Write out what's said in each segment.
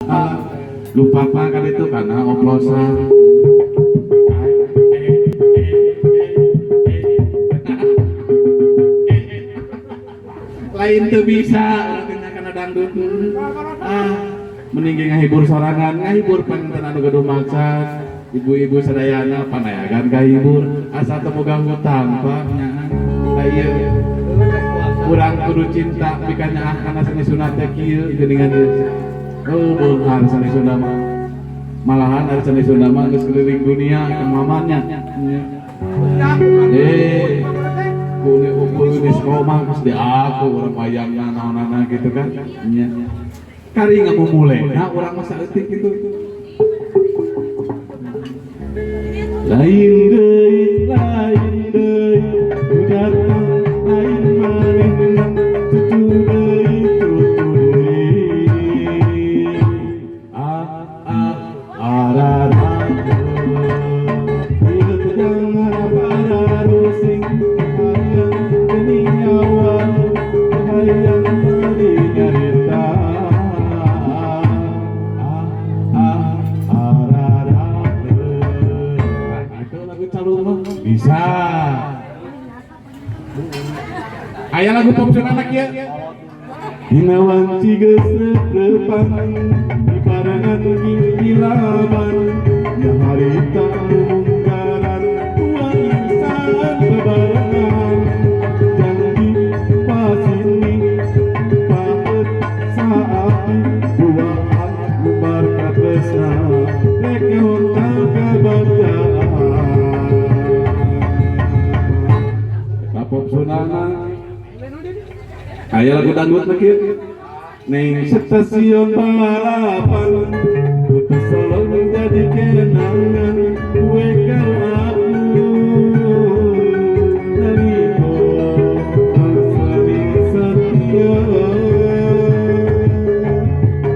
Ah, lupa kan itu karena oplosan. Lain tuh bisa karena dangdut. Ah, mending ngahibur sorangan, ngahibur panginten anu gaduh maksad. Ibu-ibu sadayana panayagan kahibur, asa teu boga hutang, Pak, nyahan. Da ieu urang kudu cinta pika nyaah kana seni Sunda teh kieu geuningan ieu. Oh, beunghar seni Sunda mah. Malahan ari seni Sunda mah geus keliling dunia Kang Mamannya. Eh, ku UNESCO mah geus diaku urang wayangna naonana gitu kan. Nya. Kari ngamumule, nah urang mah saeutik gitu. Lain deui, lain deui, ujarna lain manehna, cucu deui, cucu deui. Ah, ah, arara. Ieu teh jangan pararusing, hayang geuning nyawa, hayang meuli nyarita. Ah, ah, arara. Nah, itu lagu calung mah bisa. Aya lagu pop Sunda kieu. Dina wanci geus reup-reupan, dibarengan gilaban, nya harita munggaran, dua insan bebarengan. Janji pasini, paet saati, duaan lumbar katresna, rek ngeunta kabagjaan. Eta pop Sundana. Aya lagu dangdut mah kieu. Ning stasiun balapan, putus solo menjadi kenangan, kue karo aku nalika angsani setia.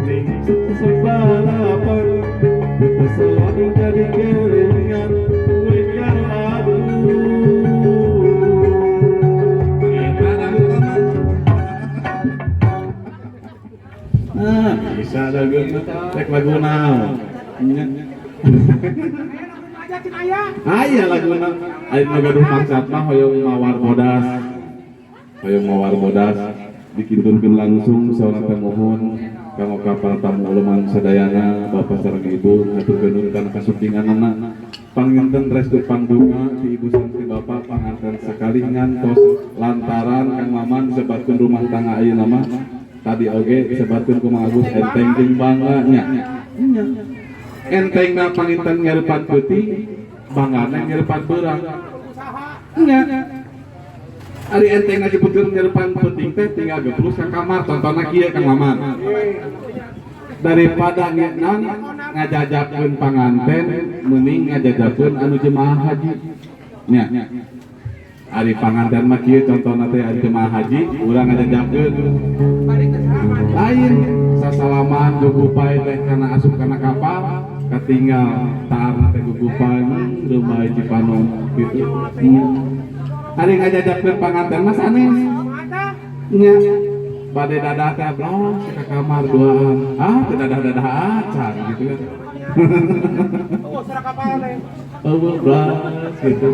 Ning stasiun balapan, putus solo menjadi kelingan, kue karo aku. Eta dangdut mah. Nah, bisa lagu rek lagu naon? Nya. Aya laguna. Aya nu gaduh maksad mah hoyong mawar bodas. Hoyong mawar bodas dikintunkeun langsung saurang teh muhun kanggo ka para tamu uleman sadayana, bapak sareng ibu, ngaturkeun nuhun kana kasumpinganana. Panginten restu pangdunga ti ibu sareng ti bapak panganten sakali ngantos lantaran Kang Maman sebatkeun rumah tangga ayeuna mah tadi oge sebatkeun ku Mang Agus enteng jeung bangga nya. Entengna panginten nyarupan peuting, banggana nyarupan beurang. Nya. Ari entengna disebutkeun nyarupan peuting teh tinggal geplus ka kamar, tontonna kieu Kang Maman. Daripada naon ngajajakeun panganten mending ngajajakeun anu jemaah haji. Nya. Ari panganten mah kieu contonna teh, ari jemaah haji urang ngajajakeun lain sasalaman gugupay teh kana asup kana kapal, katinggal taarna teh gugupay rumah Cipanon gitu. Ari ngajajakeun panganten mah sanes nya, bade dadah teh blas ka kamar duaan, ah teu dadah-dadah acan gitu kan. Oh, serak kapal teh. Oh, blas gitu.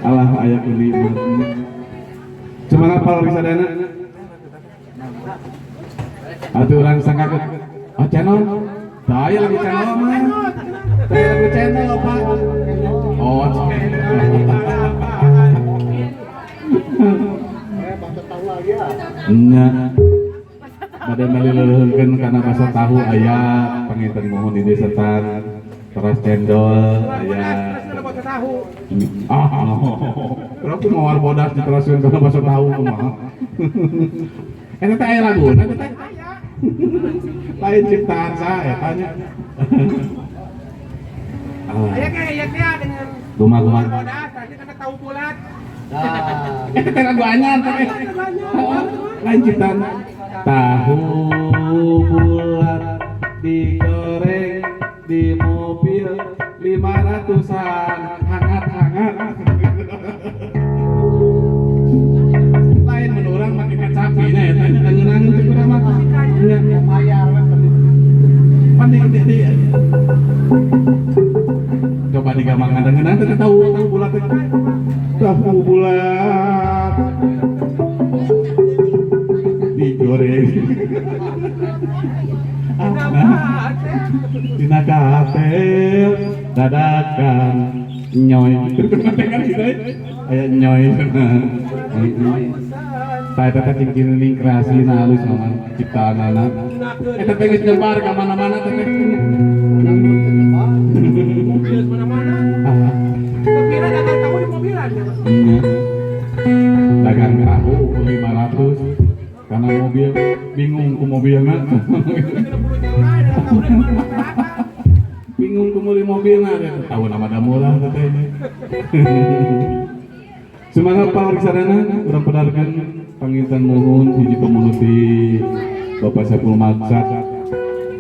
Alah, aya kuli. Semangat para sadayana. Atuh urang sangkakeun. Oh, channel. Tah aya lagu channel mah. Tah aya lagu channel, Pak. Oh, channel. Bakso tahu lagi ya. Nya. Bade meuli leuleungkeun kana bakso tahu aya, panginten muhun di setan teras cendol aya. Bakso tahu. Ah, berarti mawar bodas diteraskeun kana bakso tahu kumaha? Eta teh aya laguna eta teh. Lain ciptaan saya tanya. Ah, Aya ke aya ke dengan Kumaha kumaha? Bodas, tadi kata tahu bulat. Eta teh lagu anyar teh. Lain ciptaan. Tahu bulat digoreng di mobil 500-an hangat-hangat. Lain mun urang make kacapi nya eta nya ngeunangan teh urang mah. Nya. Mending di coba digamangan dengan teh tahu tahu bulat teh. Tahu bulat digoreng. Nah, dina katel dadakan nyoy. Kan gitu aya nyoy. Saya teh cingkining kreasi na halus mah ciptaanana. Eta teh geus nyebar ka mana-mana teh. Mobil mana-mana. Kira dagang tahu di mobilan ya, Mas. Iya. Dagang tahu 500 karena mobil bingung ku mobilna. 30 juta dagang tahu dari mana? Bingung ku meuli mobilna teh tahu nama da murah teh. Semangat pangriksana urang pedarkeun panginten muhun hiji pemuluti Bapak Saiful Maksat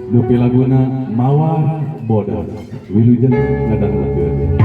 dupi laguna Mawar Bodas. Wilujeng ngadangukeun.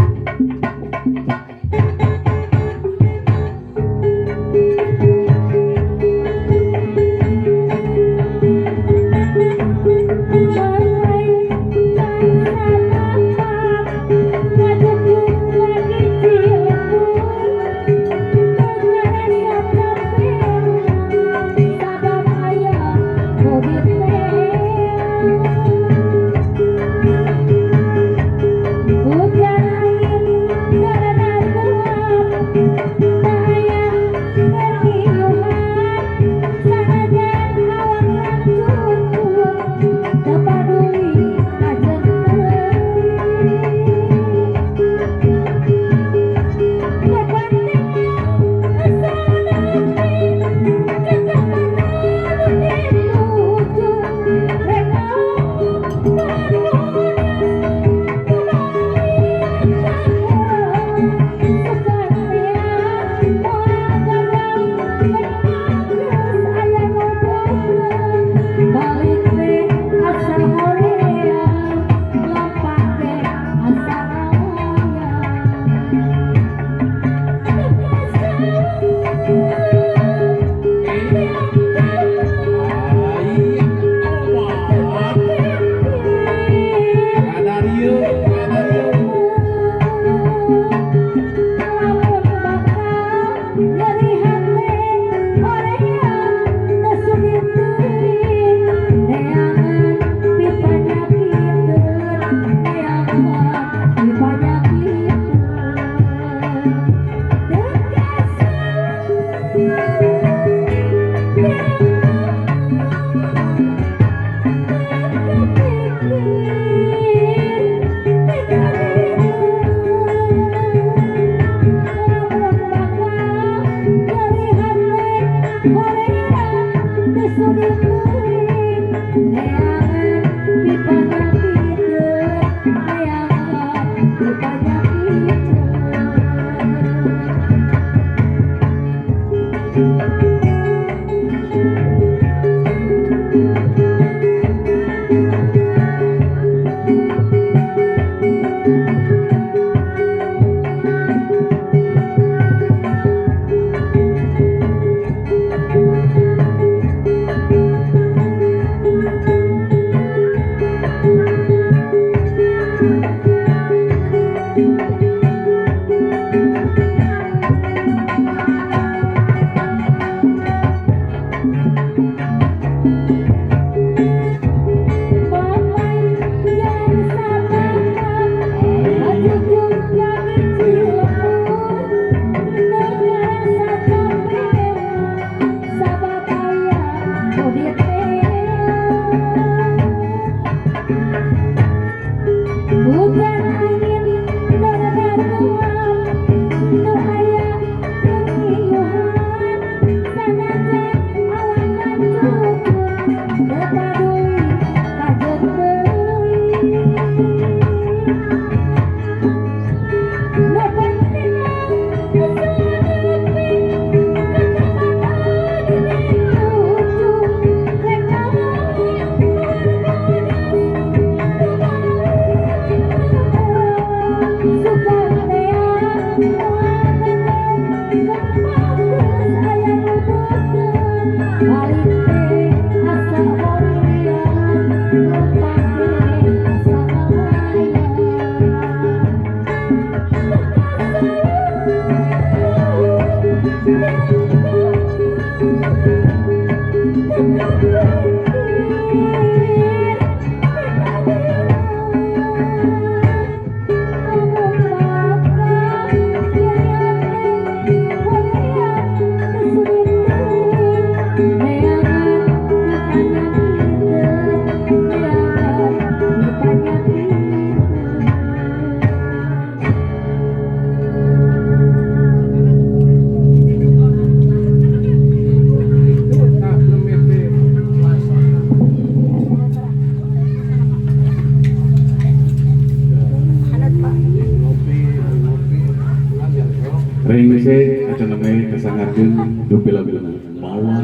hese acan namanya kasangarkeun dupi laguna Mawar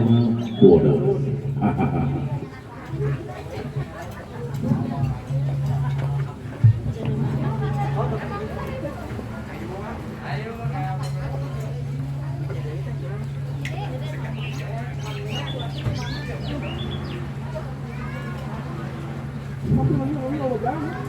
Bodas. Mobil, mobil, mobil, mobil.